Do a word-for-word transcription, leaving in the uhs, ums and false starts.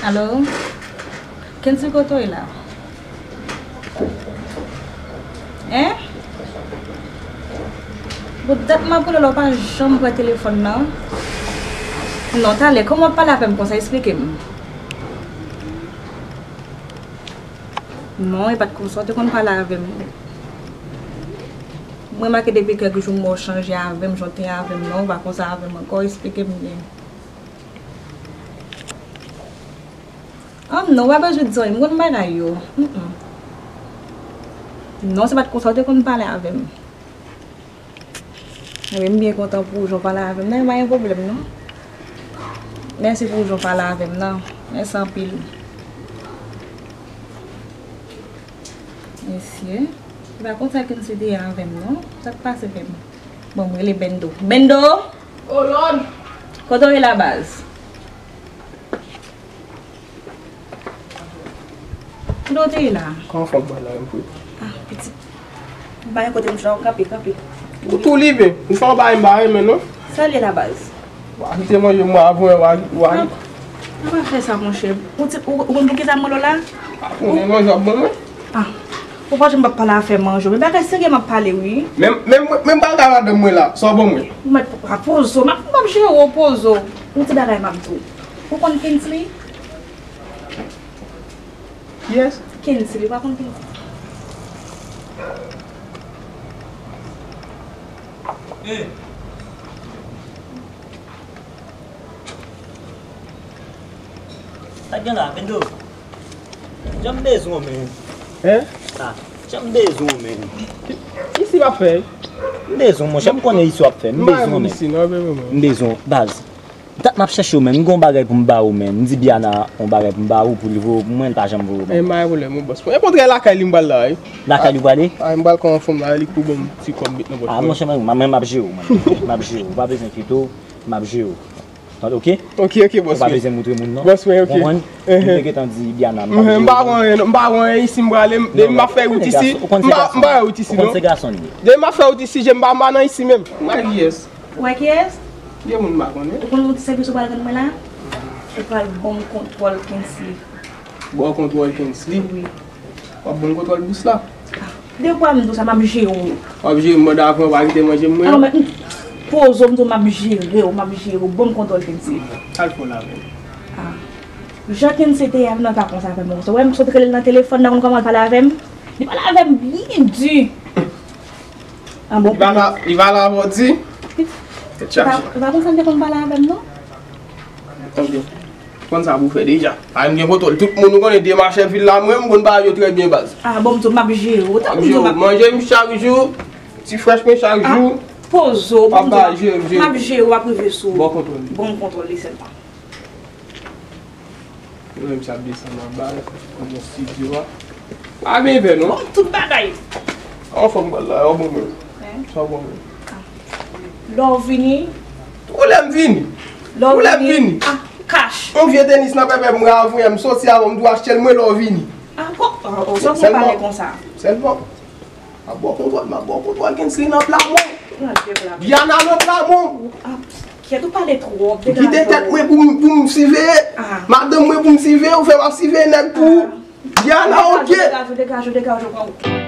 Alo? Kensley, kote w ye la? Hein? Bon, dat m ap rele w la, w pa janm pran telefòn nan. Non, talè, kòman w ap pale avè m konsa? Esplike m. Non, e pa t konsa w te konn pale avè m. Mwen remake depi kèk jou m wè w chanje avè m, jan w te avè m, non, w pa konsa avè m ankò, esplike m byen. Ah non, w pa bezwen di anyen, m konn bagay yo. Mm, mm. Non, se pa t konsa w te konn pale avè m. Wi, m byen kontan pou jan w pale avè m nan, pa gen pwoblèm non. Mèsi pou jan w pale avè m nan. Mèsi anpil. Mesye, se pa konsa Kensley te ye avè m non. Sa k pase menm? Bon, m rele Bendo. Bendo! Oh Lord! Kote w ye la baz? Kote w te ye la? Kòman fòk bagay la menm pou? Ah, pitit. M pa gen kote m chita, kanpe, kanpe. Ou tou live. Ou fè yon bagay m pa renmen non. Sa l ye la baz? Wa kite manje m, wa voye, wa, wa. Non, pa fè sa, monchè. Ou ti, ou, ou konn pou ki sa m rele w la? Ou konnen manje w ap ban mwen. Ah. Ou pa janm ap pale afè manje w. Men bagay serye m ap pale wi. Men, men, men bagay madanm mwen la, sa w ban mwen? Ou mèt, ah, poze w, m ap, m ap jere w, poze w. Yon ti bagay m ap di w. Ou konn Kensley? Kiyès? Kensley, ou pa konn Kensley? Hey! Sa k gen la, Bendo? Jan m bezwen w, men. Hein? Ah, jan m bezwen w, men. Ki, ki isi w ap fè? M bezwen w, monchè, m konnen isi w ap fè. M bezwen w, men. M bezwen w, baz. Dat m ap chèche w, men. M gen yon bagay pou m ba ou, men. M di Biana yon bagay pou m ba ou, pou li voye w pou mwen, li pa janm voye w, men. Eh, m pa gen pwoblèm, wi, bòs. Mwen, e kontrè lakay li m pral la, wi. Lakay li w prale? Ah, m pral konn yon fanm la, li pou ban m ti kòb met nan pòch mwen. Ah, monchè, mwen, mwen, m ap jere w, mwen. M ap jere w. Ou pa bezwen enkyete w, m ap jere w. Tande, oke? Oke, oke, bòs mwen. Ou pa bezwen moutre moun, non. Bòs mwen, oke. Konprann? Mwen te gentan di Biana, m pa bezwen. M pa wè anyen, non, m pa wè anyen isi, m prale, depi m ap fè wout isi, m pa, m pa wè wout isi, non. Ou konn se gason li ye. Depi m ap fè wout isi, je m pa, m pa nan isi menm. M wè kiyès? Ou wè kiyès? Gen moun m pa konnen. Ou konn yon ti sèvis ou pral rann mwen la? Ou pral ban m kontwòl Kensley. Ba w kontwòl Kensley? Wi. W ap ban m kontwòl bous la? Dekwa m di w sa, m ap jere w. W ap jere m pandan avan, w pa kite manje m mwen. Alò, mwen, poze w, m di w m ap jere w, m ap jere w, ban m kontwòl Kensley. Al fè w la menm. Ah. Jan Kensley te ye avè m nan pa konsa avè m non. Wè m sot rele l nan telefòn nan, konn kòman l pale avè m? Li pale avè m byen di. An bon. Li pale, li pale avè w di? Tèt chaje. Li pa, li pa konsa l te konn pale avè m non. Ok. Konn sa pou fè deja. A, m gen kontwòl tout moun ou konnen, demachè vil la, mwen, m konn bagay yo trè byen, baz. Ah, bon, m di w, m ap jere w. Tankou m di w, m ap manje m chak jou, ti frèch mwen chak jou. Poze w, m ap jere w, m ap rive sou ou. Bon kontwòl. Bon kontwòl li sèlman. Mwen menm sa ap desann anba, nan estidyo a. Pa gen vè, non. Bon, tout bagay. Anfòm, baz la, yo bon mwen. Sa w bon mwen. Lè w vini. Ou lè m vini? Ou lè m vini? Ah, kach. Yon vye tenis nan pèpè m, mwen avwe m soti avan m tou achte l mwen lè w vini. Ah, bon, oh, oh, sa w pale konsa? Sèlman. M ap ba w kontwòl, m ap ba w kontwòl Kensley nan pla mwen. Biana nan pla mwen. Ah, kèt ou pale twòp, degaje w. Kite tèt mwen pou m, pou m siveye. Ah. Madanm mwen pou m siveye, ou fè m ap siveye nèg pou ou. Biana, ok. Degaje w, degaje w, degaje w, pran wout.